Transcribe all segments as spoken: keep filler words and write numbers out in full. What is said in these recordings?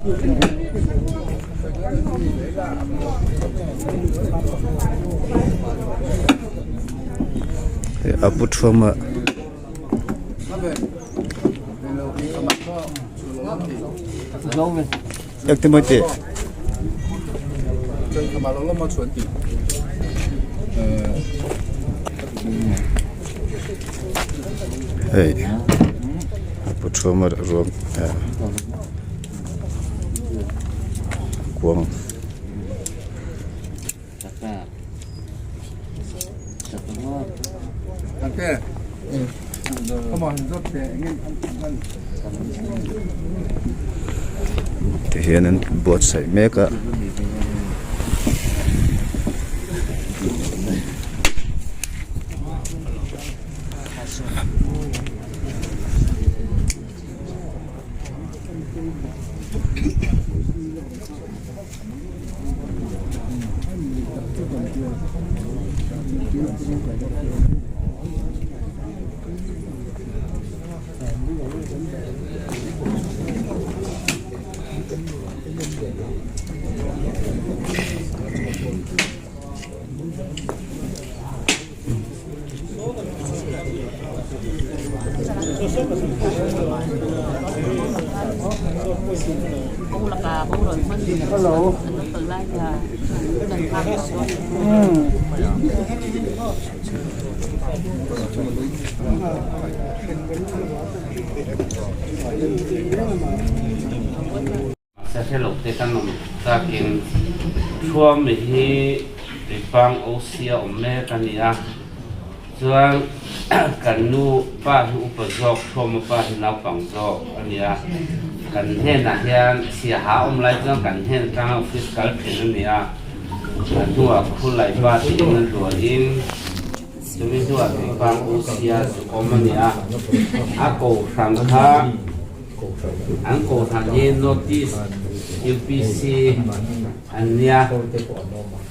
A pu Thuma. Ek ti mai ti. Hei. Pu Thuma ruang. Kuang. Ti hian an buatsaih mek a. Hello. Sa thei lo te kan awm takin, Thuma hi Reipang O C a awm mek a ni a. Chuan kan nu pa hi upa zawk, Thuma pa hi naupang zawk a ni a. Kan hnenah hian Siaha a awm lai chuan kan hnen aṭanga office kal ṭhin a ni a. A hnuah Khulai pa tiin a luahin, chumi hnuah Reipang O C a chu awm a ni a. A kohhran kha, an kohhran hi North East U P C an nia.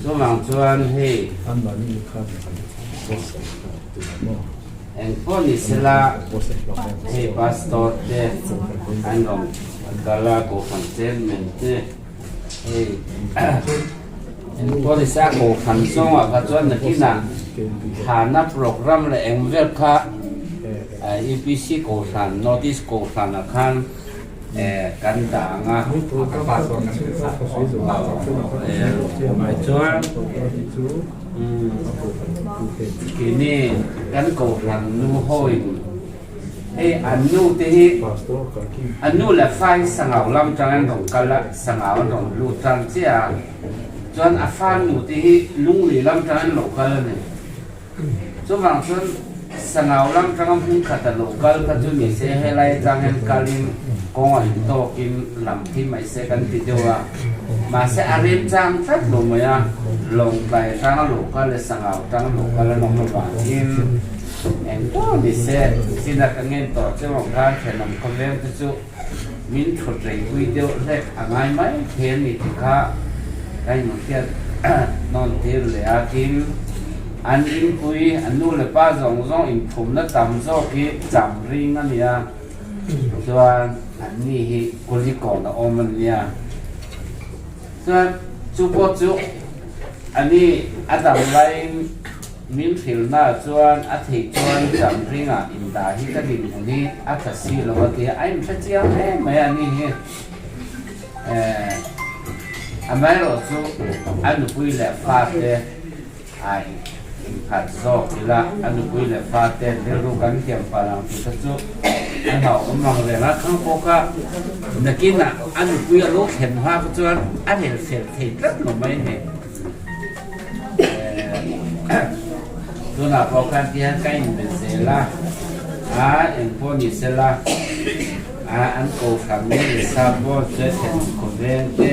Chuvang chuan hei, engpawh ni sela, hei, pastor te an rawn kal a, kohhran chairman te, hei, engpawh ni sela kohhran zawngah kha chuan nakinah thana program leh engvel kha, eh, U P C kohhran, North East kohhranah khan, eh, kan dah ang a. Eh, chuan, um, keini kan kohhran nu ho in, hei, an nu te hi, an nu leh fa hi Sangau lam aṭang an rawn kal a, Sangau an rawn lut ṭan chiah a. Chuan a fa nu te hi Lunglei lam aṭang an lo kal a ni. Chuvang chuan Sangau lam aṭanga hmun khata lo kal kha chu ni se, helai aṭang hian kalin kawng a intawkin lam thei mai se kan ti deuh a. Mahse, a remchang tlat lo mai a, Lawngtlai aṭanga lo kal leh Sangau aṭanga lo kal an awm avangin, engpawh ni se, china ka ngen tawh che mawng khan, ṭhenawm khawveng te chu min ṭhut rei pui deuh hlek a ngai mai thei a ni tih kha ka inhriat nawn tir leh a. Tin, an inpui, an nu leh pa zawng zawng inphumna tam zawk hi Chamring a ni a, chuan anni hi Kulikawn a awm an nia. Chuan chu pawh chu ani a dam laiin min hrilhna chuan a theih chuan Chamringah indah hi ka dinhmun hi a ṭha si lo a ti a, a inhre chiang hle mai a ni hi. Eh, amaherawhchu a nupui leh fate a inphat zawk ila, a nupui leh fate rilru kan thiam palh ang tih kha chu a hnawh awm ang reng a, khang pawh kha nakinah a nupui a lo thlen hma kha chuan a hril fel thei tlat lo mai ni. Eh, tunah pawh khan tihian ka inbe zel a, a, engpawh ni sela, a, an kohhran ni leh sa pawh chu thlen khawveng te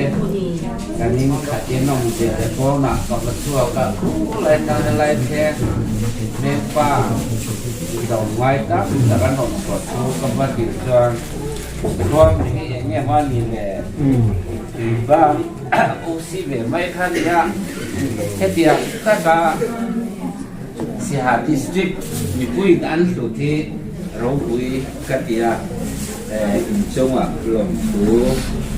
kan in khatin awm zel leh pawnah ka va chhuak a, khulai tan lai te, mekpa dawng ngai tam tak an rawn pawt thu ka va hrilh chuan, Thuma hi eng nge maw ni le, bang, O C ve mai kha nia, hetiang taka Siaha District mipuiin an hlut hi ropui ka ti a, eh, in chungah lawmthu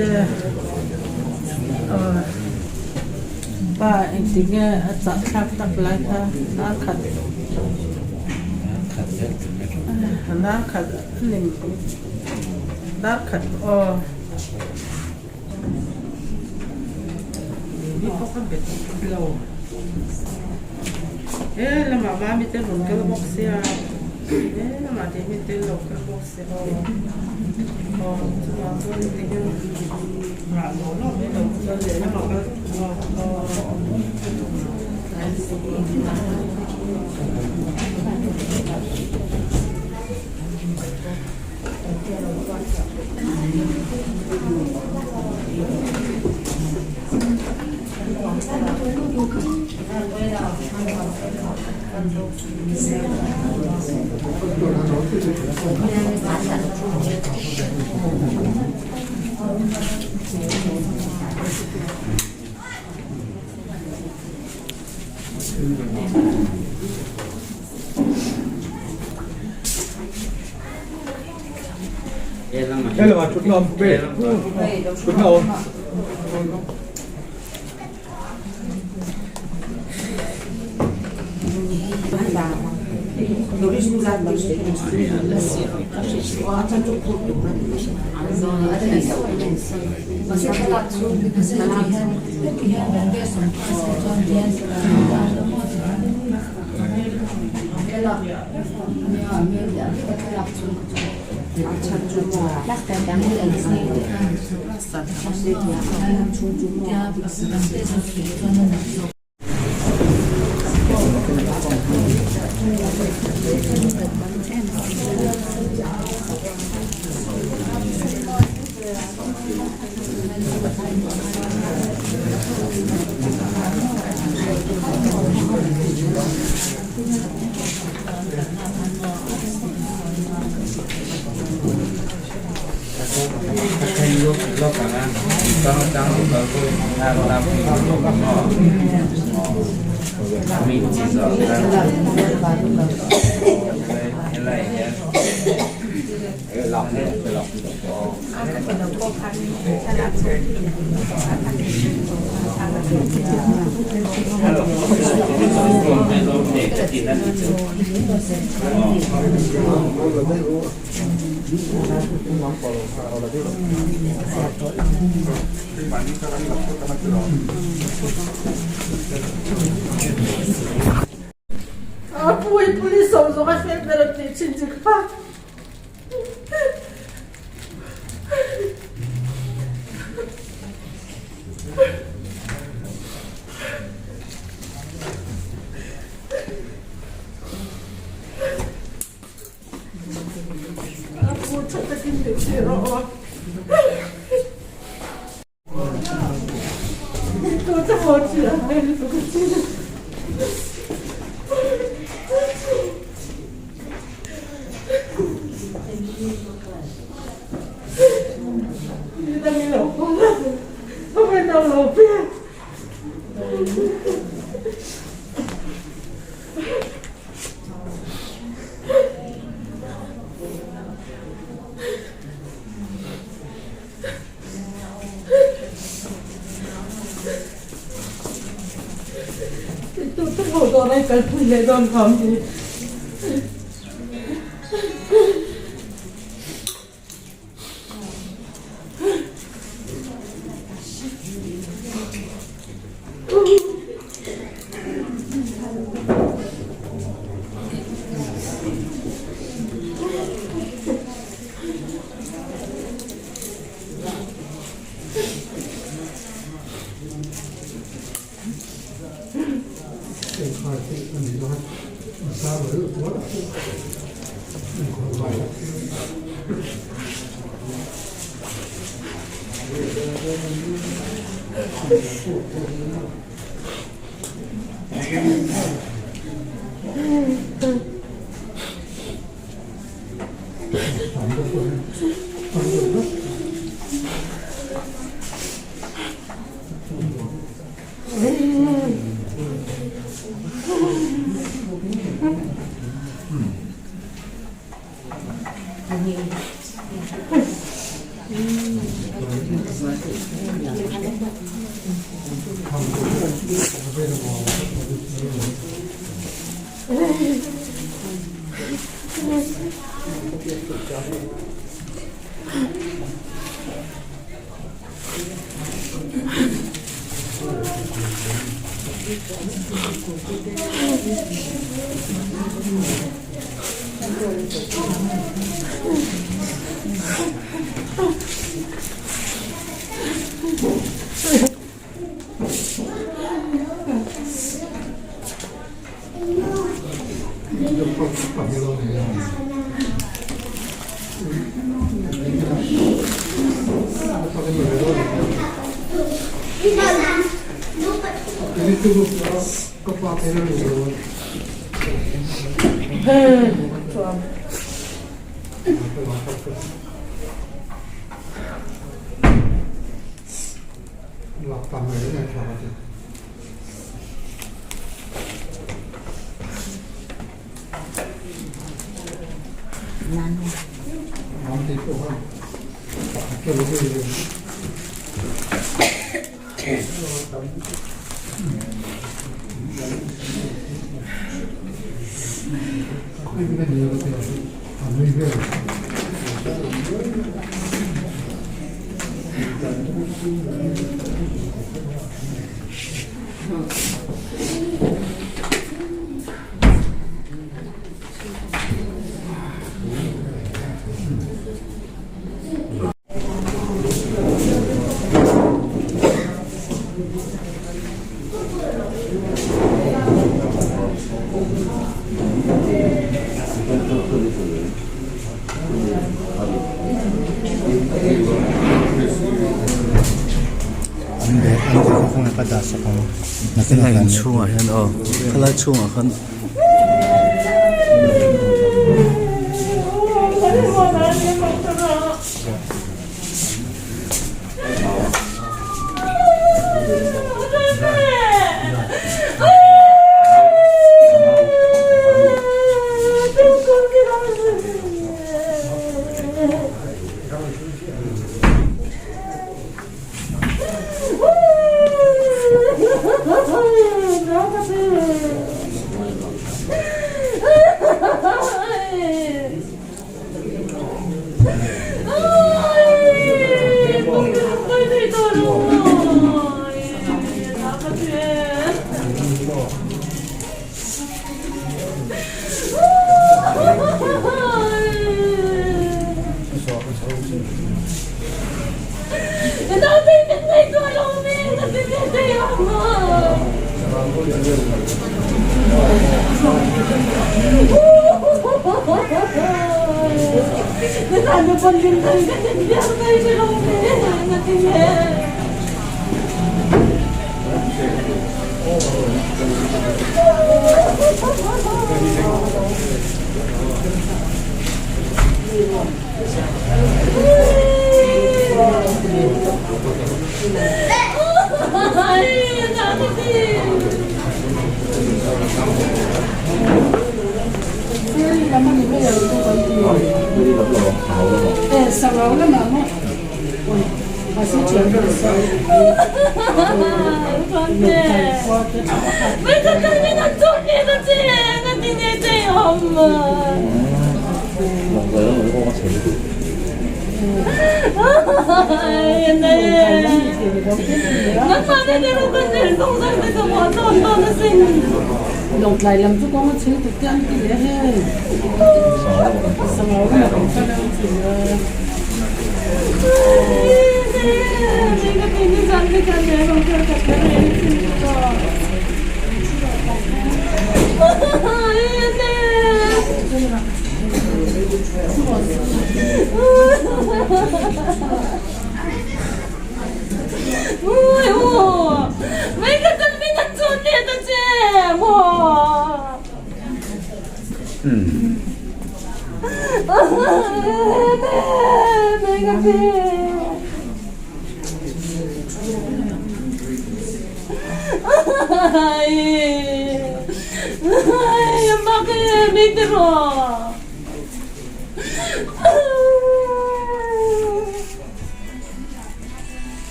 Â, pa, engtin nge a châ thlâk tak lai kha, nâ khat. Nâ khat, lim, nâ khat, aw. Ni pawh ka bet lo. E, lama ma mi te run kal bawk sia. Ela ma chut nom pe. Chut nom. A pu, a pu, ni sawzy ka fe bera ti chin ti kpa. An dei, an dei, kong ka da sa kong. Na kong ka da sa kong. Khalai chhunga hian, aw. Khalai chhunga khan. Lawngtlai lam chu kong a chhing tuk tiang ti le he. Sangau lam kong ka lam chu le.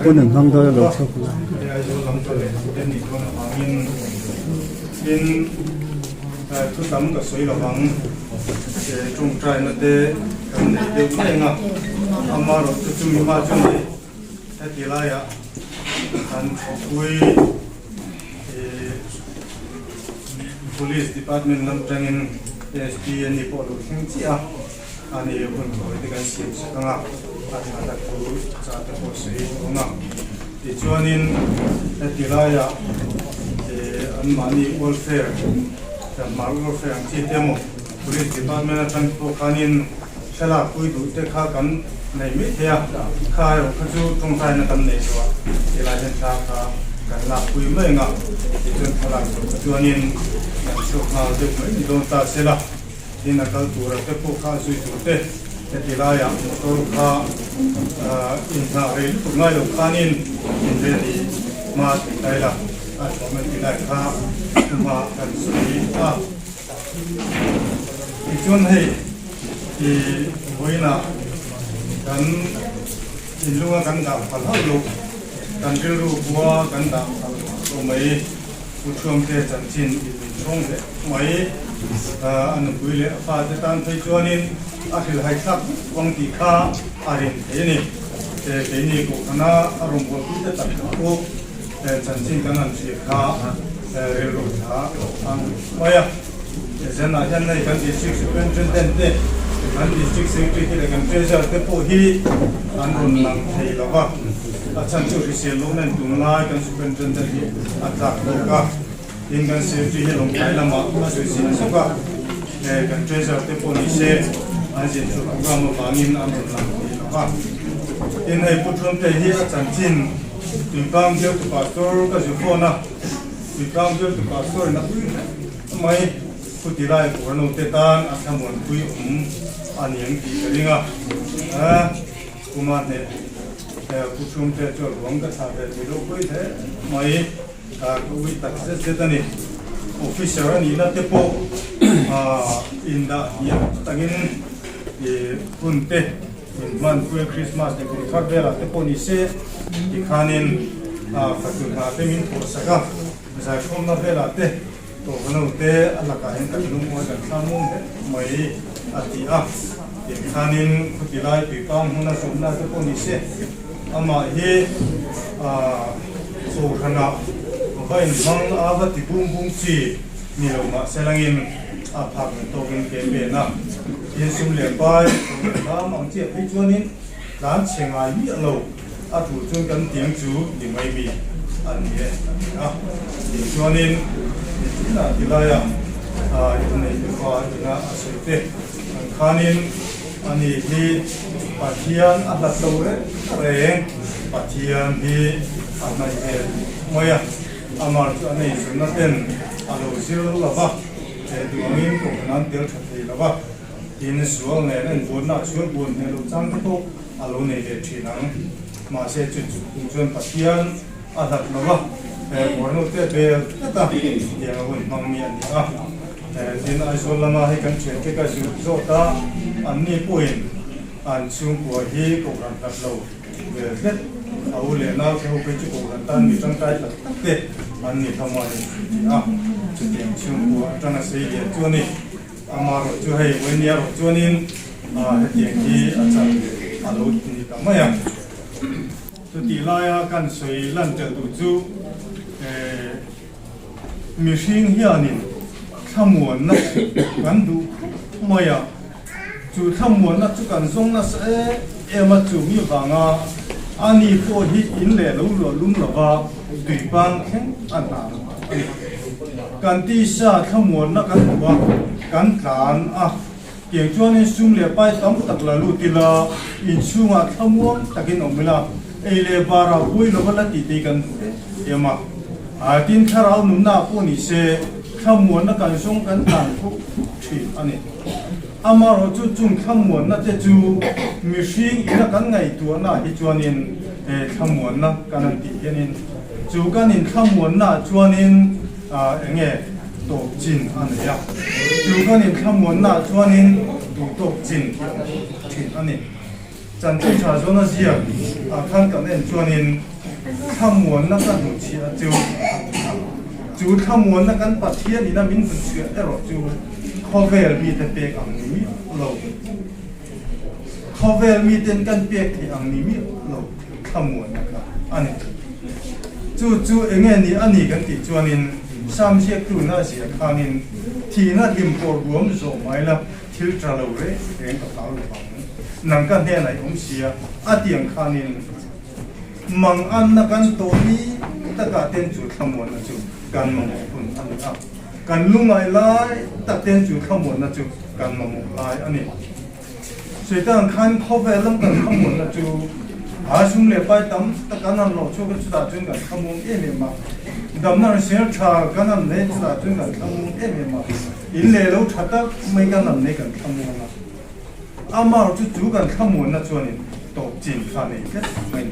Kun an hmang ta lo chhak. Kan ni tuan a hmangin, in, eh, thu tam ka sawi lo vang, eh, ṭawngṭaina te kan nei deu mai nga. Ama ro chu chu mi ma chu ni, heti laia kan thupui, eh, Police Department lam aṭangin S P ani pawh lo thleng chiah a, ani hun tawite kan siam sak anga, a ṭha tak thu chate pawh sawi anga. Tichuanin, heti laia, eh, anmahni welfare, Hmar welfare ang chi te maw, Police Department aṭang pawh khanin, thlalakpui duh te kha kan nei mai thei a, kha erawh kha chu ṭawngṭaina kan nei tawh a, ti lai hian thla kha kan lakpui mai ang a, tichuan thlalak zawh kha chuanin kan chhuak nghal deuh mai ni dawn ta sela, tin a kal tur a te pawh kha a zui tur te, heti laia motor kha, ah, inhnah rei lutuk ngai lo khanin inready hma ti ta ila, a thawhna ti lai kha hma kan sawi a. Tichuan hei, i, vawiinah kan in lunga kan dah phal hauh lo, kan rilru bua kan dah phal hauh lo mai, Pu Thuamte chanchin i min rawng leh mai, a, a nupui leh a fate tan phei chuanin a hrilhhai thlak vang tih kha a rin thei a ni. E, keini kohhrana a rawngbawlpuite tak tak pawh, e, chanchin kan han hrilh kha, e, rilru ṭha a ni mai a. Zenah hian hei kan district superintendent te, kan district secretary te leh kan treasurer te pawh hi an rawn lang thei lo va. A chhan chu hrisel lo nen tunlai kan superintendent hi a tlak tawk a. Tin kan secretary hi Lawngtlai lamah a zui sin zawk a. Eh, kan treasurer te pawh ni se, an zin chu program avangin an rawn lang thei lo va. Tin hei Pu Thuamte hi a chanchin Tuipang Bial tu pastor ka zu phone a. Tuipang Bial tu pastor in a pui mai. Khuti lai Puarno te tan a thlamuanpui awm a ni ang tih ka ring a. A, Pu Thuamte chu a ruang ka thlah ve tih lo pui hle mai, a, ka ui tak zet zet a ni. Officer a nihna te pawh, a, indah hniam takin, i, hun te, in hman pui Christmas te kum thar velah te pawh ni se, tikhanin, a, fatu hna te min thawhsak a, zaikhawmna velah te, Tawhna te a lakah hian kan lung awi kan thlam nuam hle mai a ti a. Tikhanin khuti lai Tuipang hmuna zawmna te pawh ni se. Amah hi, a, Kohhranah va inhmang a va ti bum bum chi ni lo mah se langin a phak tawkin ke pen a. Tin sum leh pai, Kohhran lam ang chiah phei chuanin, tlan chhe ngai miah lo, a tul chuan kan tiang chu ni mai mi a ni e, a ni a. Tichuanin, nitina ti laia, a, in nei te fa ina a sawi te ang khanin, ani hi Pathian a hlat lo reng reng, Pathian hi a hnai ve mai a, amah chu a nei zunna ten a lo zir lo va, he duangin kawngkhanan tel ṭha thei lo va. Tin, sual nen envuatna, sual buan hmel lo chang te pawh a lo nei ve ṭhin ang. Mahse, chu chu kung chuan Pathian a hlat lo va, eh, Puarno te bel tlat a, tiang a hun hmang mi a ni a. Eh, tin, Aizawl lama hei kan ṭhiante ka zir zawt a, anni pawhin an chhungkua hi kohhran hlat lo vel tlat, a u leh nau te ho phei chu kohhran tan mi ṭangkai tak tak te an ni hlawm a ni tih a. Chutiang chhungkua aṭanga sei lian chu a ni. Amaherawhchu hei, vawinia rawh chuanin, a, hetiang hi a chan a lo ni ta mai a. Chuti laia kan sawi lan tel duh chu, eh, mihring hianin thlamuanna kan duh khawp mai a. Chu thlamuanna chu kan zawng nasa em em a, chu mi vanga ani pawh hi in leh lo luah lum lova, Tuipang thleng a hna a ni. Kan tisa thlamuanna kan duh a, kan tlan a, tiang chuanin sum leh pai tam tak la lut ila, in chhungah thlamuang takin awm ila, ei leh bara buai lova la tih te kan hmu em a. A, tin, thlarau nunna pawh ni se, thlamuanna kan zawng kan tlan khawp ṭhin a ni. Amaherawhchu chung thlamuanna te chu mihring ina kan ngaihtuahna hi chuanin, eh, thlamuanna kan han tih hianin, chu kan inthlamuanna chuanin, a, eng nge tawp chin a nei a. Chu kan inthlamuanna chuanin duhtawk chin ṭhin a ni. Chanchin ṭha zawna ziak, a, khan kan en chuanin, Thlamuanna kan hmu chi a chu, chu thlamuanna kan Pathian in a min hmu chi a ro chu, khawvel mite pêk ang ni mi lo. Khawvel mite kan pêk thei ang ni mi lo. Thlamuanna kha a nih. Chu chu eng nge ni a nih kan ti chuan in, Sam ziaktuna ziak khan in, thina hlim kawr ruam zawh mai la, thil ṭha lo reng reng ka phak lo vang, nang ka hnenah i awm si a, a ti ang khan in, manganna kan tawh ni takah ten chu thlamuanna chu kan mamawh hun a ni a, kan lungngai lai tak ten chu thlamuanna chu kan mamawh lai a ni. Sawi ta ang khan khawvel lam kan thlamuanna chu, a sum leh pai tam tak kan han lo chu, chutah chuan kan thlamuang em em a, damna hrisel ṭha kan han nei chutah chuan kan thlamuang em em a, in leh lo ṭha tak mai kan han nei kan thlamuang a. Amah chu chu kan thlamuanna chuan in tawp chin kha nei tlat mai.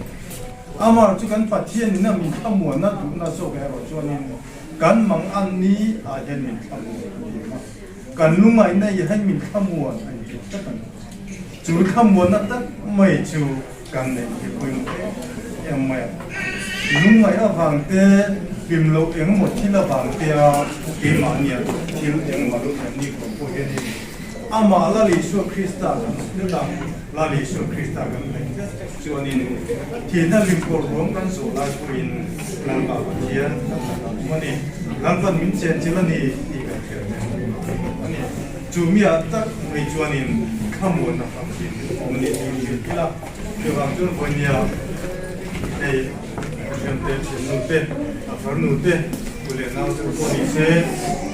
Amah chu kan Pathian in a min thlamuanna duhna zawk erawh chuan in kan mangan ni ah hian min thlamuan a ni a. Kan lungngaina ah hian min thlamuan a ni tlat a ni. Chu thlamuanna tak mai chu kan nei hi pawimawh em em mai a. Lungngai avang te, hlim lo engemaw thil avang te a, keimahni a thil engemaw lo kan ni khawp pawh hian in, amah Lal Isua Krista kan hmu ta, Lal Isua Krista kan hmu chuan in, thina hlim kawr ruam kan zawh lai pawhin Lalpa Pathian kan hnathawh a ni. Lalpan min chenchil a ni tih kan hriat theih a ni. Chu mi ah tak mai chuan in thlamuanna fak hi a awm a ni tih hriat ila. Chuvang chuan vawinia hei, Pathian te, thiamnu te, a farnu te, u leh nau te pawh ni se,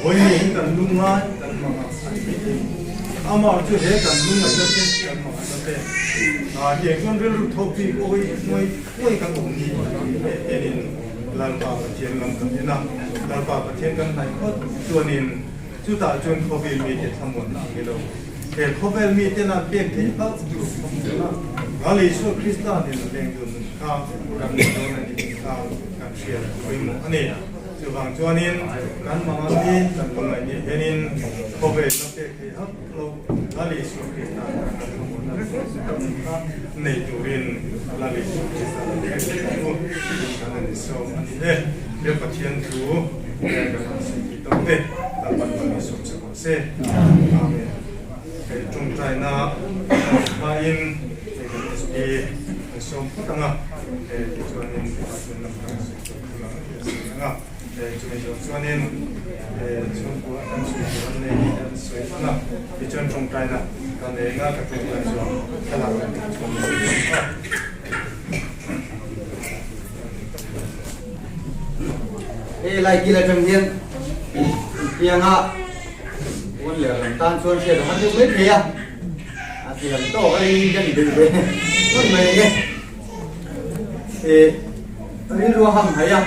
vawinia hi kan lungngai, kan mangang a ni. Amah chu he kan lungngaihna te, kan manganna te, a, tiang chuan rilru thopi awi, awi, awi kan awm ni, e, enin Lalpa Pathian lam kan en a, Lalpa Pathian kan hnaih phawt chuan in, chutah chuan khawvel mite thlamuanna ang ni lo. He khawvel mite nan pek thei hlauh tur thlamuanna Lal Isua Krista hnena leng dun kha kan ni dawn a ni tih kha kan hriat pawimawh a ni. Chuvang chuan in kan mangang ni, kan lungngaih ni hian in khawvel lam pek thei hlauh lo Lal Isua Krista hnena kan thlamuanna kha nei turin Lal Isua Krista hnena kan thlamuanna kan ni sawm a ni e. He Pathian thu kan han sawi tawh te, Lalpan kan ni sawm se. Amen. Hei, ṭawngṭaina hmain, hei, kan S P hei sawm phawt ang a, hei, tichuanin, hei, chuan lam kan sawi ṭawk ang a, hei, chuan zawh chuanin, hei, chhungkua kan sawi ṭawk ang a, tichuan ṭawngṭaina kan nei ang a, ka ṭawngṭai zawh thlalak kan sawi ṭawk ang a. E, lai kil aṭang hian, tiang a, hun leh lam tan chuan hriat a deuh mai thei a, a thiam tawk a, ring deuh deuh ve, hun mai nge. E, rilru a hamhai a,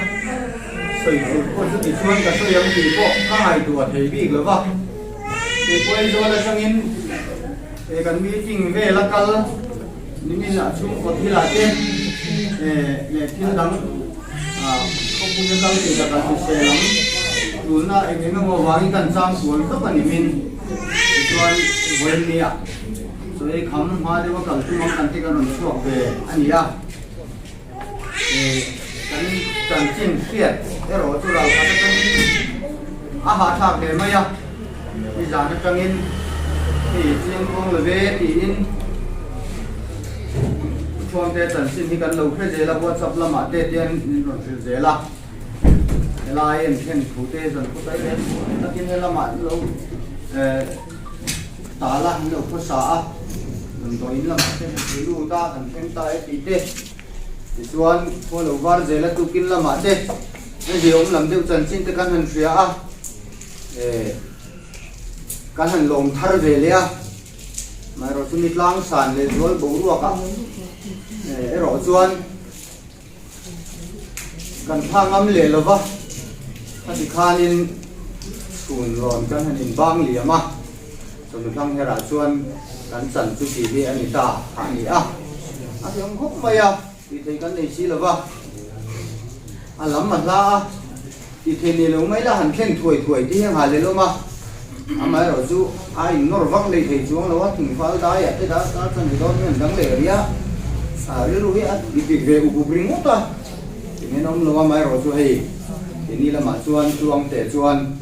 sawi tur pawh chu tichuan ka sawi ang tih pawh ka ngaihtuah thei bik lo va. E, pawh Aizawl aṭangin, e, kan meeting vel a kal, nimin ah chhungkaw thil ah te, e, leh thil dang, a, khawpui a kal tih kha kan hrisel ang. Tulna eng eng emaw vangin kan chang kual tawp a nimin, tichuan vawiin ni ah sawi kham hma deuh a kal tum ang kan tih kan rawn chhuak ve a ni a. E, kan chanchin hriat erawh chu ralkhat aṭangin a hahthlak hle mai a, nizan aṭangin hei chiang kawng lo ve tiin, Pu Thuamte chanchin hi kan lo hre zel a, WhatsApp lamah te tian min rawn hril zel a, helai en thlen thu te zan khutai le takin he lamah lo, eh, tal a, an lo khawsa a, damdawiin lamah te han hril lut a, kan thleng ta e tih te. Tichuan, khua lo var zel a, tukin lamah te, a ziaawm lam deuh chanchin te kan han hria a, eh, kan han lawm thar ve leh a, amaherawhchu ni tlang san leh zual boruak a, eh, erawh chuan kan thla ngam leh lo va, a ti khanin chhun lawn kan han inbang liam a, Chawhnu Thangherah chuan kan chan chu tih hi a ni ta a ni a, a ziaawm khawp mai a. Tih theih kan nei si lo va. A lam a hla a, tih theih nei lo mai la, han thleng thuai thuai tih hian ha lel awm a. Amaherawhchu a innawr vak lei thei chuang lo a, thingval daiah te dah ta chan hi dawn hian dang leh ria. A rilru hi a ti bik ve up up ringawt a. Nge nâ um lo a, amaherawhchu hei, keini lama chuan, Tluangte chuan,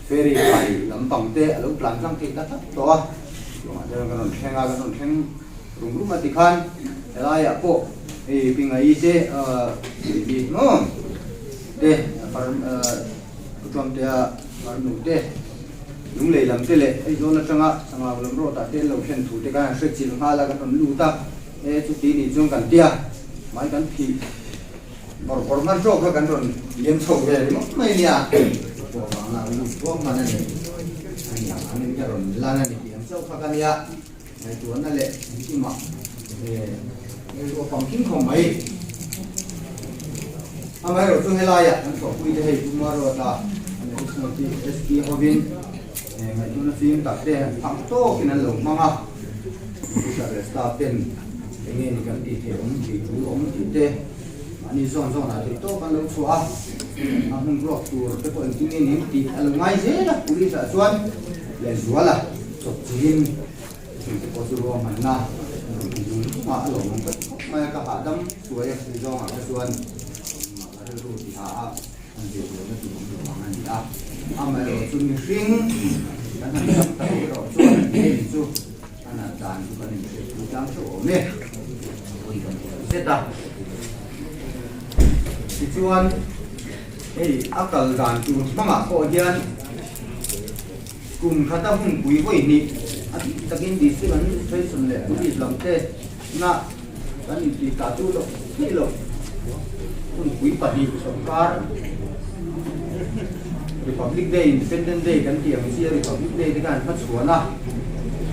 ferry kai lampang te a lo tlan tlang thei ta tawh a. Tluangah te kan rawn thleng a, kan rawn thleng rum rum a ti khan, helaiah pawh, hei, Pingai te, ah, hei, maw? Te, far, ah, Pu Tluangte a, Farnu te, Lunglei lam te leh, Aizawl aṭanga, Sangau lam road-ah te an lo thlen thu te kan hre chilh nghal a, kan rawn lut a. E, chuti ni chuan kan tia, mai kan phih bawr bawr hman tawh kha kan rawn liam chho ve ringawt mai a nia. Tua vanga lut chuang hman a ni. A ni ang angin ka rawn lan a ni tih ang chauh kha ka nia. Ngaihtuahna leh engkimah, eh, eh, a pang kim khawm mai. Amaherawhchu helaiah kan thawhpui te hei Pu Maro ta, an S P hovin, eh, ngaihtuahna fim tak te han phak tawkin an lo hmang a. Officer leh staff ten eng nge ni kan tih theih awm, tih thu awm tih te, ani zawn zawnah theih tawp an lo chhuah a. A hmun block tur te pawh engtin nge ni tih a lo ngai zel a, police-ah chuan leh zuala chawp chiin, Chhungte pawh chu ruahmanna, zung khawma a lawmawm ka ti khawp mai a, ka hahdam suai a, Aizawl-ah kha chuan, a rilru ti ha a, an zirtirna tur awm lo ang a ni a. Amaherawhchu mihring kan han tam tak erawh chuan, hei chu, a nat dan chu kan inhriat thu tlang ṭheuh awm e. Ui kan ti zet a. Tichuan, hei, a kal dan tur hmangah pawh hian, kum khata hmunpui vawi hnih a dik takin district administration leh police lam te na kan intih tah tu lo thei lo. Hmunpui pahnih sawrkar Republic Day, Independence Day kan tih ang chi a, Republic Day te kan hmachhuan a,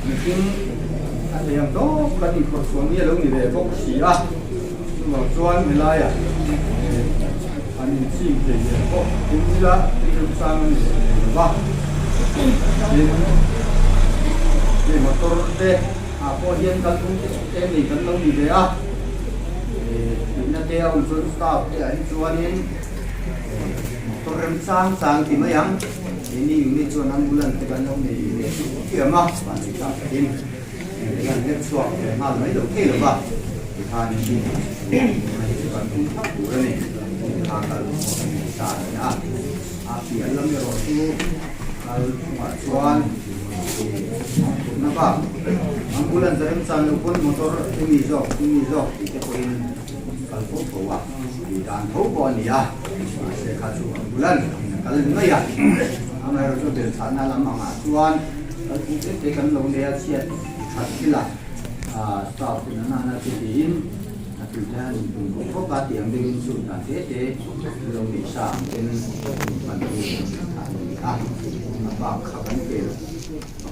mihring a thei ang tawp kan inkhawm chhuah ni a lo ni ve bawk si a. Chuvang chuan helaiah, eh, an inching thei zel pawh tum ila, i remchang a ni ve thei lo va. Tin, hei motor te, a, pawh hian kalphung te te nei kan lo ni ve a. Eh, tihna te a awm chuan staff te ah hi chuanin, eh, motor remchang chang ti mai ang. Keini unit chuan ambulance te kan lo nei ve thiam a, van lei tlak takin. Kan let chhuak ve nghal mai lo thei lo va. Tikhan, hei chu kan hung thak tur a ni. Tikhan kal ta ni a. A pian lam erawh chu kal chungah chuan, eh, hmang thurna bak, ambulance a remchan lo pawn motor umi zawk, umi zawk tih te pawhin kal fo fo a, tih dan tho pawh a ni a. Mahse kha chu ambulance a kal mai a. Amaherawhchu belhchhahna lam angah chuan kalphung te te kan lo nei a, chhiat ṭhat ila, a, staff te nana na chu tiin, a tih te han tum khawp khawp a, tiang deuhin chu dan te te lo nei sa ang ten, kan tum a ni a. A bak kha kan pel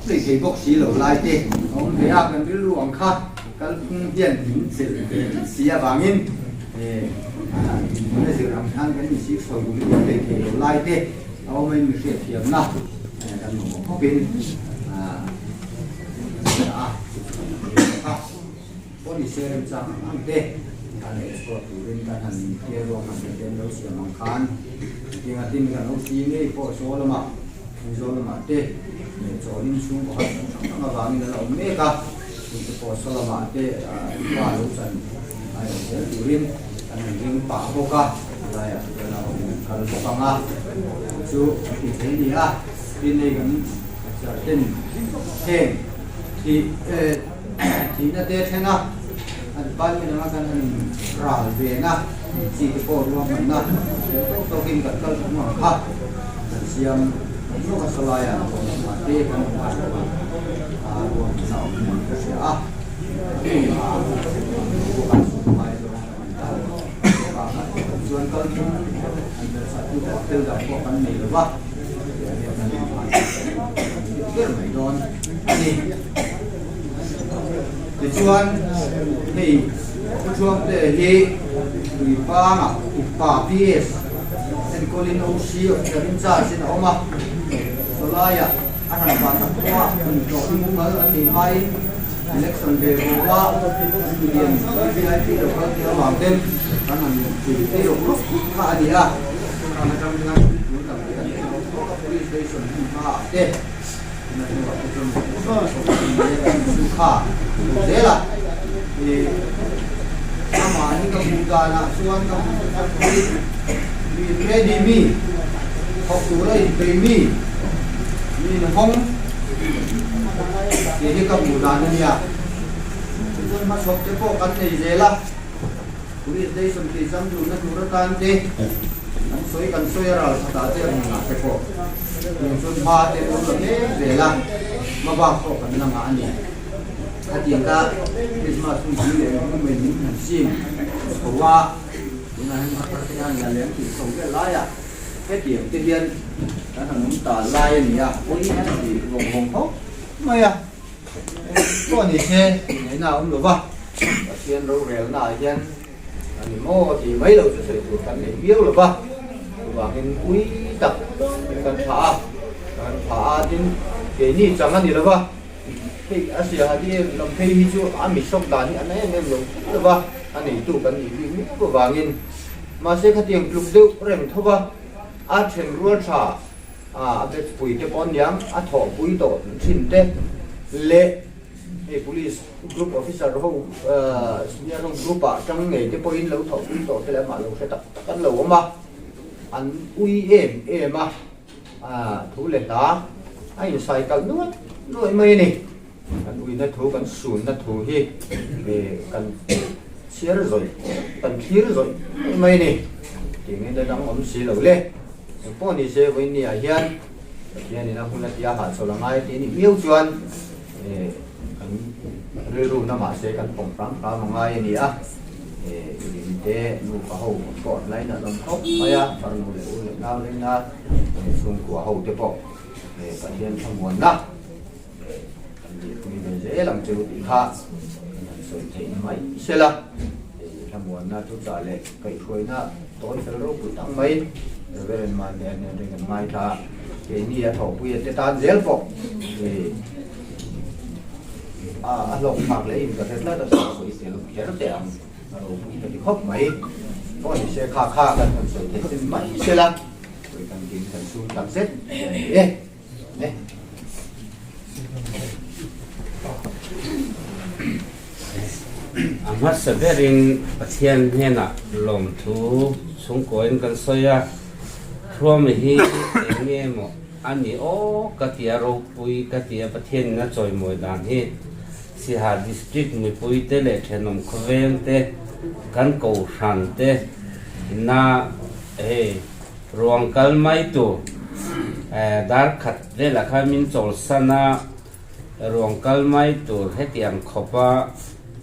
lei thei bawk si lo lai te a awm ve a, kan rilru ang kha kalphung hian min chel ve si avangin, eh, a, min a zir ang khan kan insik sawi dum lei thei lo lai te a awm a, in mi hriatthiamna, eh, kan mamawh khawpin, a, a, Police remchang ang ang te kan escort turin kan han tir ruang han te lo siam ang khan. Tiang a tin kan O C ngei pawh saw lamah, Mizo lamah te, chawl in chhung kawng han hrang hrang avangin a la awm mek a. Tin te pawh saw lamah te, a, pa lo chan a lo tel turin kan han ring pah bawk a. Laia kan la awm kal bawk ang a. Chu ti thei ni a. Tin nei kan char ten heng thi, eh, thihna te thleng a, an pan mi lama kan han ral ve na, chi te pawh ruahmanna tawkin kan kal thung ang kha, kan siam, kan lawk a, saw laia, a te kan, a, ruahmanna awm ka hria a. Chuan kalphung an tel satu tel dam pawh kan nei lo va. Ber mai dawn a ni. Tichuan, hei, Pu Tluangte hi Tuipanga Upa P S, enkawlin O C of Karin Charge in a awm a. Saw laia a han pa tak pawha hun tlawh ding kal a thei hmain, election ve vo a, an milian V I P lo kal te avang ten kan han thei thei lo rawp kha a ni a. Kan aṭang ding a, police station hmun hmaah te, na hnuah te chuan su kha zel a. E, amah Ka hmu dâna chuan ka hmu kha chu, mi ready mi, thawktu rei pei mi, mi na hmang, tih hi ka hmu dan a nia. Chuan hmasawnte pawh kan nei zel a, police station tih chang chu na tur atan te, kan sawi, kan sawi a ral khat ah te, a hnunah te pawh. Tiang chuan hma te an la mek zel a, hmabak pawh kan la ngah a ni. Khatiang kha Christmas hun ti leh hun mai min han sim chho a, tunah hian hmar te hian la leng tih chho vel lai a, hetiang te hian kan han awm ta lai a ni a, pawi hian a ti vawng vawng tho mai a. Pawh ni se, ngaihna a awm lo va, Pathian rorelna ah hian a ni maw tih mai lo chu sawi tur kan nei viau lo va. Chuvangin ui tak kan ṭha a, kan ṭha a, tin keini chang a ni lo va. Hei, a sia ha di lam phei hi chu a mi shock dan hi a na em em lo lo va, a neitu kan nih bik miau avangin. Mahse, khatiang tluk deuh reng tho va, a ṭhen rual ṭha, a, a batchpui te pawh niang, a thawhpui tawh ṭhin te leh hei police group officer ho, eh, senior ho group ah ṭang ngei te pawhin lo thawhpui tawh te leh amah lo hre tak tak an lo awm a, an ui em em a. A, thu leh hla a insaikal nuai nuai mai a ni. Kan uina thu, kan sunna thu hi, eh, kan chhiar zawih, kan thlir zawih mai a ni. Tiangin a dang awm si lo le. Engpawh ni se, vawiin ni ah hian Pathianin a hun a ti a, hah chawlh a ngai tih a nih miau chuan, eh, kan rilru na mah se kan pawm hram hram a ngai a ni a. Eh, i lim te, nupa ho pawh an lainat lawm khawp mai a, farnu leh u leh nau laina, eh, chhungkua ho te pawh, eh, Pathian thlamuanna, eh, kan dih pui ve zel ang chu tih kha kan han sawi theih mai sela. Eh, thlamuanna thu chah leh kaihhruaina tawi fel ropui tak mai, Reverend Manleh an ring an ngaithla. Keini a thawhpui a te tan zel pawh, eh, a, a hlawk phak leh in ka hre tlat a, sawi tel kher teh ang, a ropui ka ti khawp mai. Pawh ni se kha kha kan han sawi thei chin mai sela, sawi kan tih kan sung tak zet e. Eh. A hmasa berin Pathian hnenah lawmthu chhungkuain kan sawi a, Hruami hi eng nge maw a ni aw ka ti a, ropui ka ti a, Pathianin a chawimawi dan hi. Siaha district mipuite leh ṭhenawm khawvengte, kan kohran te, na, hei, ruang kal mai tur, eh, dar khat vela kha min chawlsan a, ruang kal mai tur hetiang khawpa,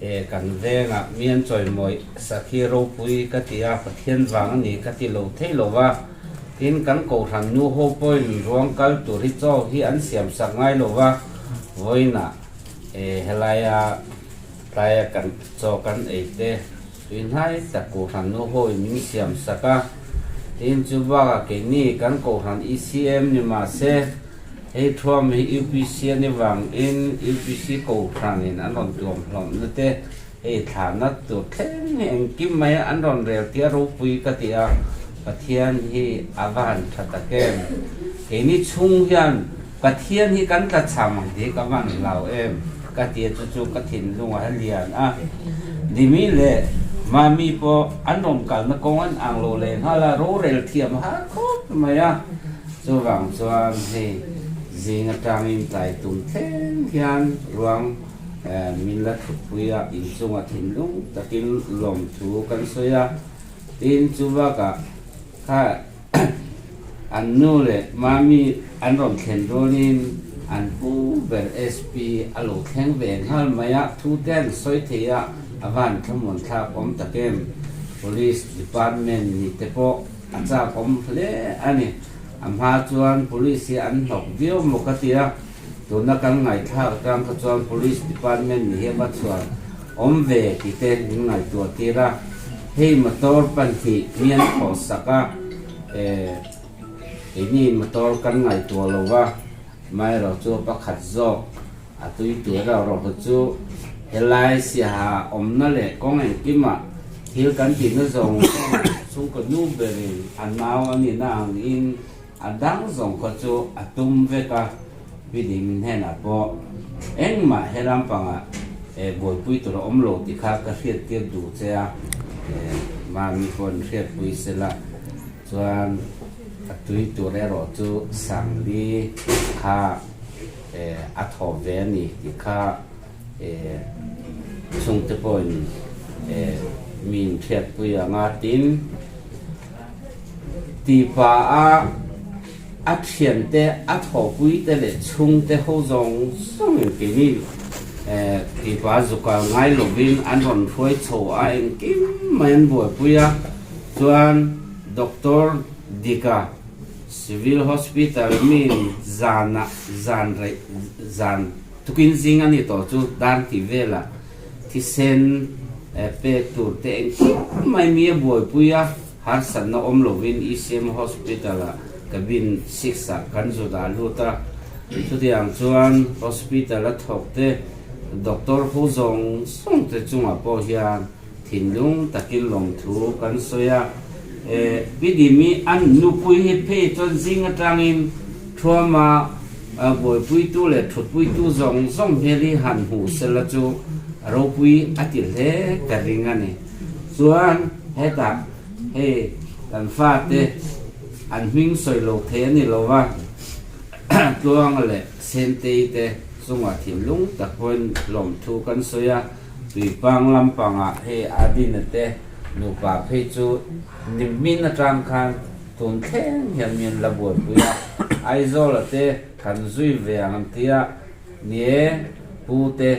eh, kan vengah mi an chawimawi sak hi ropui ka ti a, Pathian vang a ni ka ti lo thei lo va. Tin, kan kohran nu ho pawhin ruang kal tur hi chaw hi an siam sak ngai lo va. Vawiinah, eh, helaia, tlaia kan chaw kan ei te, tui hnai tak kohran nu ho in min siam sak a. Tin, chu bakah keini kan kohran E C M ni mah se, hei Hruami hi U P C a ni vangin, U P C kohranin an rawn tuam hlawmna te, hei thlana tur thleng hi engkim mai a, an rawn rel tia ropui ka ti a, Pathian hi a va han ṭha tak em. Keini chhung hian Pathian hi kan tla chham ang tih ka va han hlau em ka ti a, chu chu ka thinlung a lian a. Dimi leh Mami pawh an rawn kalna kawng an ang lo leh nghal a, rorel thiam har khawp mai a. Chuvang chuan hei zing aṭangin tlai tum thleng hian ruang, eh, min la ṭhutpui a, in chungah thinlung takin lawmthu kan sawi a. Tin, chu bakah kha an nu leh Mami an rawn thlen rualin an pu ber S P a lo thleng ve nghal mai a, thu te an sawi thei a, a va han thlamuan thlak awm tak em. Police department ni te pawh a chak awm hle a ni. A hma chuan police hi an hnawk viau maw ka ti a, tuna kan ngaihthlak aṭang kha chuan police department ni hi a va chhuan awm ve tih te min ngaihtuah tir a. Hei motor pahnih mi an thawh sak a, eh, keini motor kan ngaihtuah lo va, amaherawhchu pakhat zawk a tui tur rau rau chu, helai Siaha awmna leh kawng engkimah thil kan tihna zawng chhungkaw nu berin a nau a nihna angin a dang zawng kha chu a tum vek a, Pi Ding hnenah pawh engmah he lampangah, eh, buaipui tur a awm lo tih kha ka hriattir duh che a. Eh, mâ mi pon hriet pui sela. Chuan a tui tur erawh chu sangli kha, eh, a thaw ve a ni tih kha, eh, chhungte pawhin, eh, min hriat pui ang a tin, tipa a, a ṭhiante, a thawpuite leh chhungte ho zawng zawngin keini, eh, tipa zukal ngai lovin an rawn hruai chho a, engkim mai an buaipui a. Chuan Doctor Dika Civil Hospital min zana, zan rei, zan tukin zing a ni tawh chu, dar tih vela thisen, eh, pek tur te engkim mai mi a buaipui a, harsatna awm lovin E C M Hospital-a cabin six-ah kan zut a lut a. Chutiang chuan hospital a thawkte, doctor ho zawng zawngte chungah pawh hian thinlung takin lawmthu kan sawi a. Eh, Pi Dimi an nupui hi phei chuan zing aṭangin thuama, a, buaipuitu leh ṭhutpuitu zawng zawng hmel hi han hmuh sela chu a ropui a ti hle ka ring a ni. Chuan hetah hei kan fate an hming sawi lo thei a ni lo va, Tluanga leh Senteite chungah thinlung tak pawhin lawmthu kan sawi a. Tuipang lampangah hei Adina te nupa phei chu ni hmin aṭang khan tun thleng hian min la buaipui a. Aizawl-a te kan zui ve ang an ti a, ni e, pu te,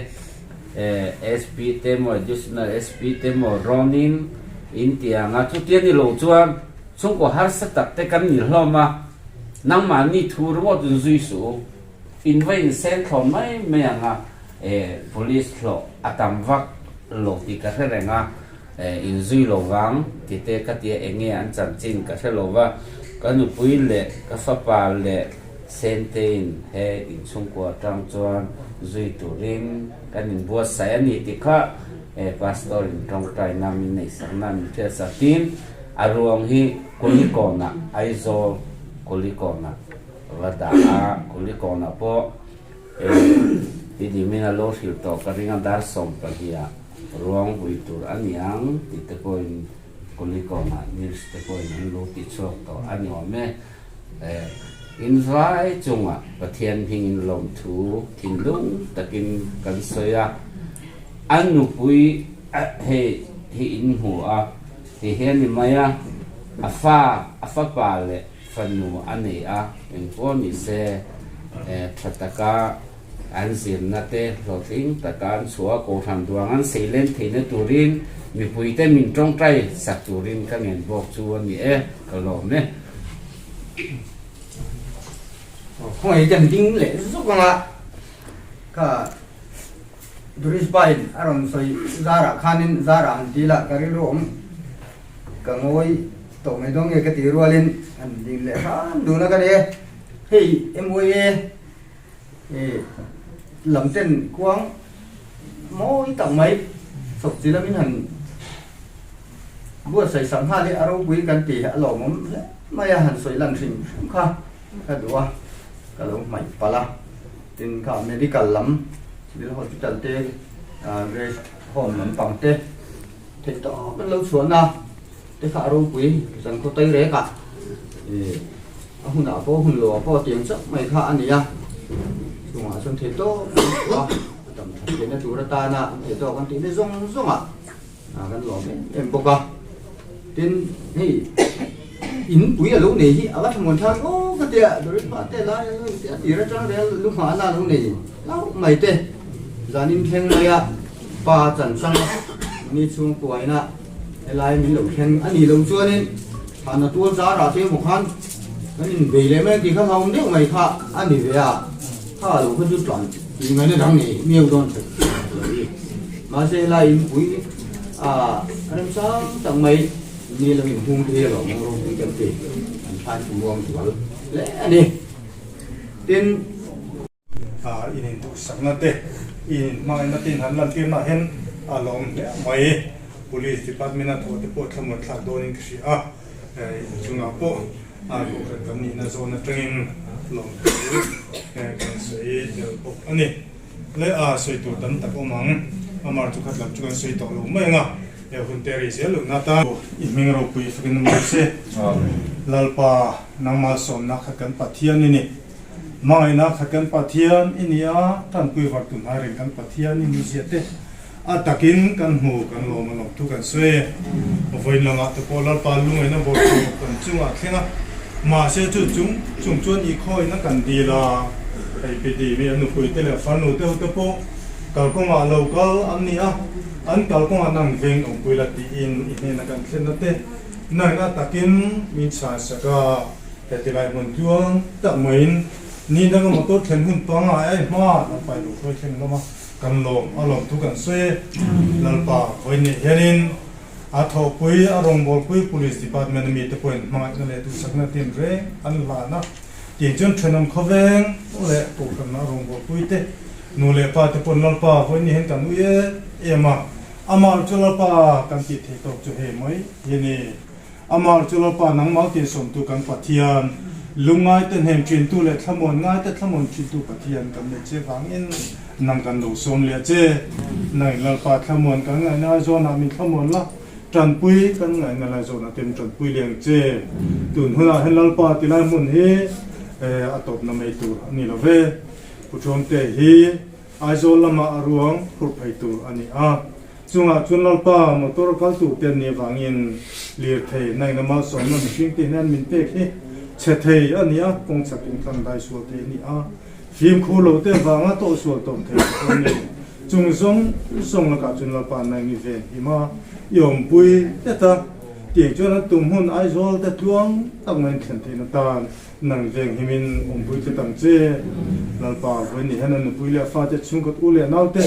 eh, S P te maw, Additional S P te maw, Ronin in ti ang a, chuti a ni lo chuan chhungkaw harsa tak te kan ni hlawm a, nangmahni thu ringawt in zui suh u. In va inseng thlawn mai mai ang a, eh, police hlawh a tam vak lo tih ka hre reng a, eh, in zui lo vang tih te ka ti a, eng nge an chanchin ka hre lo va. Ka nupui leh ka fapa leh Sentein he in chhungkua aṭang chuan zui turin kan inbuatsaih a ni tih kha, eh, Pastor-in ṭawngṭaina min neihsakna min hriatsak tin, a ruang hi Kulikawn-ah, Aizawl Kulikawn-ah va dah a, Kulikawn-ah pawh, eh, Pi Dimin a lo hril tawh ka ring a, dar sawm pahnih-ah ruang vui tur a ni ang tih te pawhin Kulikawn-ah news te pawhin an lo ti chhuak tawh a ni awm e. Eh, in vai chungah Pathian hmingin lawmthu thinlung takin kan sawi a, a nupui, a, hei, hi in hmu a, hi hi a ni mai a, a fa, a fapa leh fanu a nei a, engpawh ni se, eh, ṭha taka an zirna te hlawhtling taka an chhuah a, kohhran duang an seileng theihna turin mipuite min ṭawngṭai sak turin ka ngen bawk chu a ni e, ka lawm e. Khawngaih kan ding leh zuk ang a, kha Doris pa in a rawn sawi zarah khanin zarah han ti la ka rilru awm, ka ngawi tawh mai dawn nge ka tih rualin han ding leh hran dun a ka ni e. Hei, M O A, eh, lam ten kuang mawi tak mai, Sokchi lamin han buatsaih sak nghal hi a ropui kan ti a lawmawm hle mai a, han sawi lan hrim hrim kha ka duh a, ka lo hmaih palh a. Tin kha medical lam, Civil Hospital te, ah, Grace Home lampang te, thei tawp kan lo chhuahna te kha a ropui, zan khaw tai rek a, eh, a hunah pawh, hun lo a pawh tiang chauh mai kha a ni a. Chungah chuan thei tawp a, a tam ṭha theihna tur atana thei tawp kan tih te zawng zawng a, a, kan lawm em em bawk a. Tin, hei, inpui a lo nei hi a va thlamuan ṭha tawh ka ti a, Doris pa te lai a lo ti a, ti ra chang rel lu hma na lo nei lau mai te. Zanin thleng mai a, pa chan chang a, ni chhungkuaina, helai min lo thleng a ni lo chuanin, thahna tual zarah te emaw khan kan inbei leh mai ang tih kha hlauhawm deuh mai kha a ni ve a, kha lo kha chu tlan tih ngaihna dang nei miau dawn ṭha lo hi. Mahse, helai inpui, a, a remchang tak mai ni lo inhung thei lo, mawng ropui kan ti, an thlai thu muang tual hle a ni. Tin, a, in induhsakna te, in hmangaihna te in han lantirna hian a lawm hle mai. Police Department-a thawhte pawh thlamuan thlak dawnin ka hria a, eh, in chungah pawh, a, kohhran kan nihna zawng aṭangin lawmthu, eh, kan sawi tel bawk a ni. Le, a, sawi tur tam tak awm ang, amah chu khat lam chu kan sawi tawh lo mai ang a, Hun teh rei zie lo na ta, i hming ropui fakin mawh sy. Amen. Lalpa, nangma sawmna kha kan Pathian i ni. Hmangaina kha kan Pathian i ni a, ṭanpui vartu hnai reng kan Pathian i ni zie teh. A takin kan hmu, kan lawm a lawmthu kan sawi. Vawiin langa te pawh Lalpa lungngaina bawr kan chunga thleng a. Mahse chu chung, chung chuan i khawina kan dil a. Hei pi ti mi a nupui te leh farnu te ho te pawh kalkawnga lo kal an ni a. An kalkawnga nang veng awmpui la tiin i hnena kan thlenna te. Nangin a takin min chhânsak a. Heti lai hmun tluang tak maiin, ni danga motor thlen hun panga ei hma, Lalpa i lo hruai thleng lawm a, kan lawm a lawmthu kan sawi. Lalpa, vawiin ni hianin, a thawhpui, a rawngbawlpui, Police Department a mi te pawhin hmangaihna leh duhsakna tin reng an hlan a. Tichuan, ṭhenawm khawveng leh kohhranna a rawngbawlpui te, nu leh pa te pawhin Lalpa, vawiin ni hian kan ui em em a. Amah chu Lalpa kan tih thei tawk chu hei mai hi ni. Amah chu Lalpa nangmau tih sawmtu kan Pathian, lungngai te hnem ṭhintu leh thlamuan ngai te thlamuan ṭhintu Pathian kan nei che vangin nang kan lo sawm liah che. Nangin Lalpa thlamuan kan ngaihna zawna min thlamuan la, ṭanpui kan ngaihna lai zawna te min ṭanpui liang che. Tun hunah hian Lalpa ti lai hmun hi, eh, a tawpna mai tur a ni lo ve. Pu Ṭhuamte hi Aizawl lama a ruang phurh phei tur a ni a. Chungah chuan Lalpa motor kal tur te an nih vangin lirthei, nangin ama sawmna mihring te hian min pek hi chhe thei a ni a, kawng chhak in tlangdai sual thei a ni a. Fimkhur lo te vanga tawh sual tawm thei a ni. Chung zawng zawng lakah chuan Lalpa nangin i venhim a, i awmpui tlat a. Tichuan an tum hun Aizawl te tluang tak mai an thlen theihna tan nang venghimin awmpui tlat ang che. Lalpa, vawiin ni hian a nupui leh a fate chhungkhat u leh naute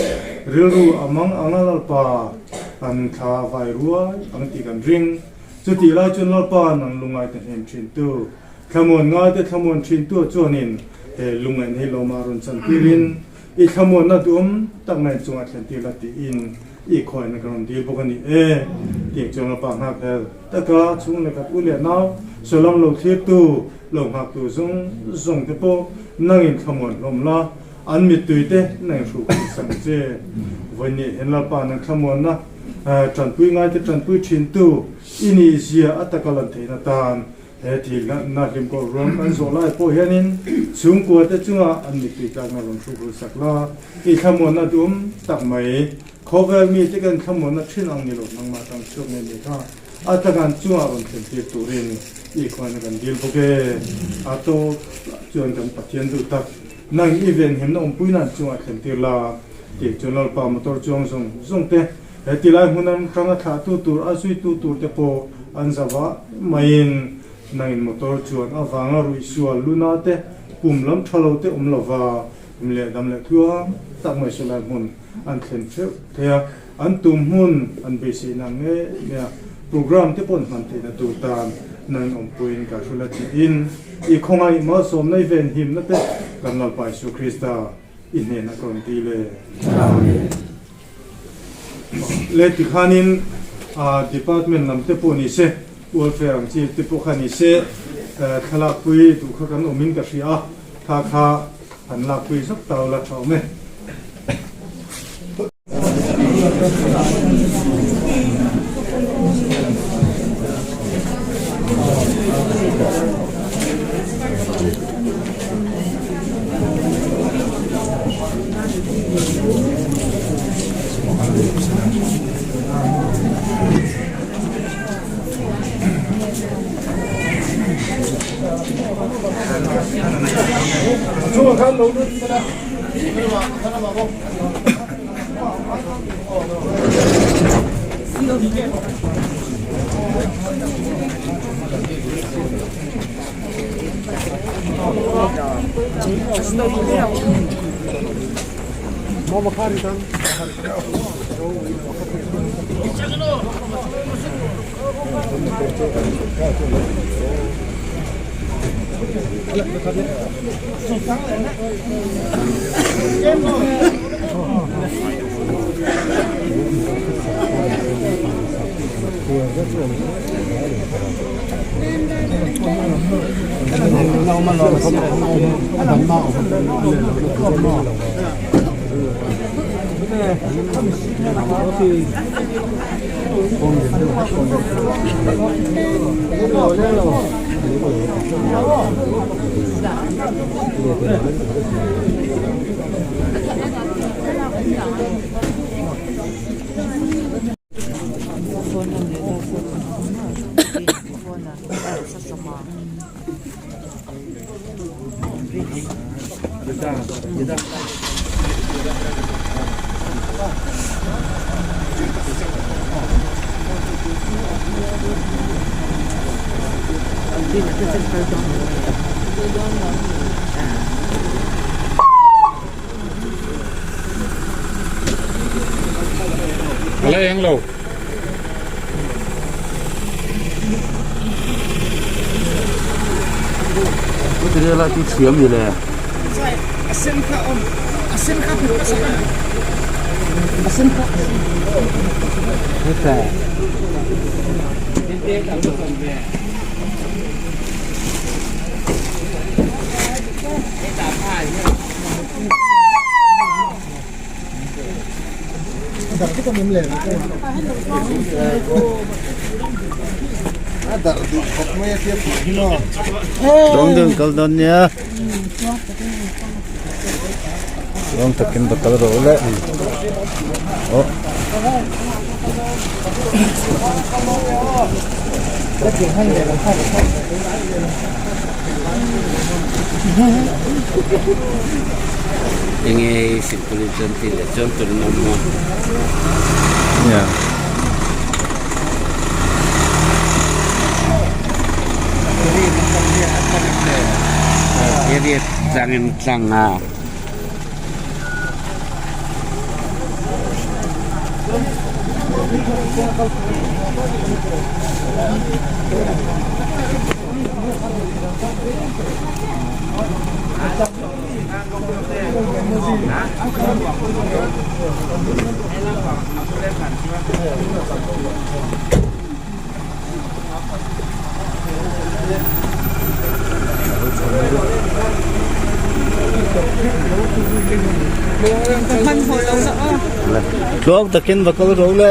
rilru a mang anga Lalpa an thla vai ruai ang tih kan ring. Chutih lai chuan Lalpa nang lungngai te hnem ṭhintu, thlamuan ngai te thlamuan ṭhintu a chuanin he lungngaihna hi lawmah rawn chantirin, i thlamuanna duhawm tak mai chungah thlentir la tiin i khawina kan rawn dil bawk a ni e. Tichuan Lalpa, nghak hel taka chhung leh khat u leh nau, sawi lam lo thlirtu, lo nghaktu zawng zawng te pawh nangin thlamuan hlawm la, an mittui te nangin hruk sak che. Vawiin ni hian Lalpa nang thlamuanna, eh, ṭanpui ngai te ṭanpui ṭhintu i nih zia a taka lan theihna tan, he thil na, na hlim ko ruang kan zawh lai pawh hianin, chhungkua te chunga an mittui tlakna rawn hruk sak la, i thlamuanna duhawm tak mai, khawvel mite kan thlamuanna ṭhin ang ni lo, nangmah tang chhuak ngei ni kha, a takin chungah rawn thlentir turin i khawina kan dil bawk e. A tawp chuan kan Pathian duh tak, nangin i venhimna awmpuina an chungah thlentir la, tichuan Lalpa motor chuang zawng zawng te, heti lai hmun an ṭanga thlahtu tur, a zuitu tur te pawh an zavah maiin, nangin motor chuan avanga ruihsual luna te, pum lam ṭha lo te awm lova, um leh dam leh tluang tak mai sawi lai hmun an thlen ṭheuh thei a, an tum hmun an beiseina ngei ngeia program te pawh an hman theihna tur tan nangin awmpuiin ka hril a tiin, i khawngaih malsawmna, i venhimna te kan Lalpa Isu Krista i hnena ka rawn dil e. Amen. Le tikhanin, ah, department lam te pawh ni se, welfare ang chi te pawh kha ni se, eh, thlalakpui duh kha kan awmin ka hria a, kha kha an lakpui zawk ta u la, ṭha awm e. Alai ang lo. Ute la tu thiam ye le. Asen kha om. Asen kha pu ka sa. Asen kha. Ute. Dong dong kal don nia. Dong takin bakal ro le. Oh. Enge simpuli chon ti le chon tu no mo. Ya. Area tlang in tlang a. Tlawng takin va kal ro le.